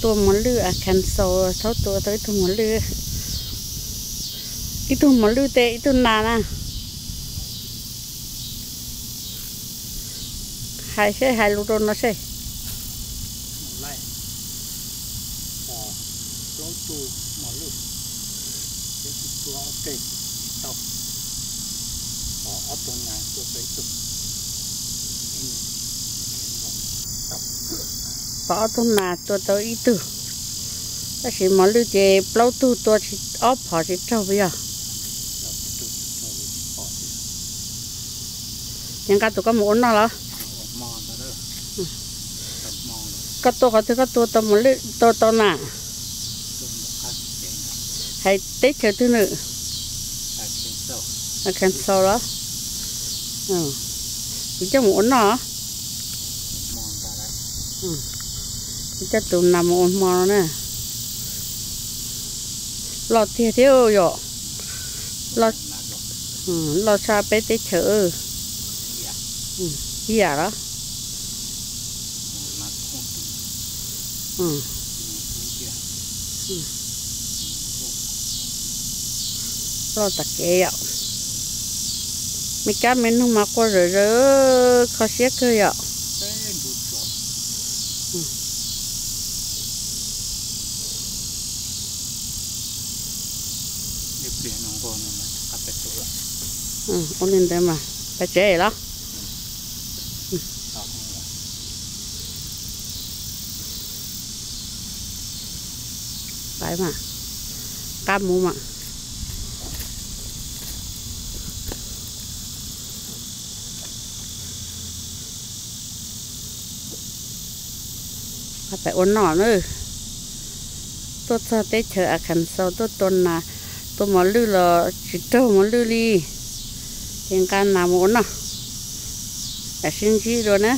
Tua mos lwj Arkansas, thaub tua tau ib tug mos lwj, ib tug mos lwj tej ib tug nas na. Hais seb, hais lus rau no seb. Pom ob tug nas tua tau ib tug, tab sis mos lwj ces plaub tug tua ob phom tsis raug puas yog? Ces nqa tus koj mus ua noj los? Koj tua qhov twg koj tua tau mos lwj, tua tau nas? Hais teb chaws twg nws? Arkansas los? Kuv coj mus ua noj. Kuv coj tus nas mus ua hmo no na. Loj tiag thiab yom. Loj tshaj peb teb chaws. Ib yam los? Loj tas kev yom. Me kab me noog mas quaj zawm zaws, kho siab kawg yom. Ua li ntawd mas pais tsev los? Pais mas, qab mus mas. Pais ua noj na. Tuaj txog teb chaws Arkansas tuaj tua nas, tua mos lwj los tsis raug mos lwj li. Ces nqa nas mus ua noj, sib ntsib dua na.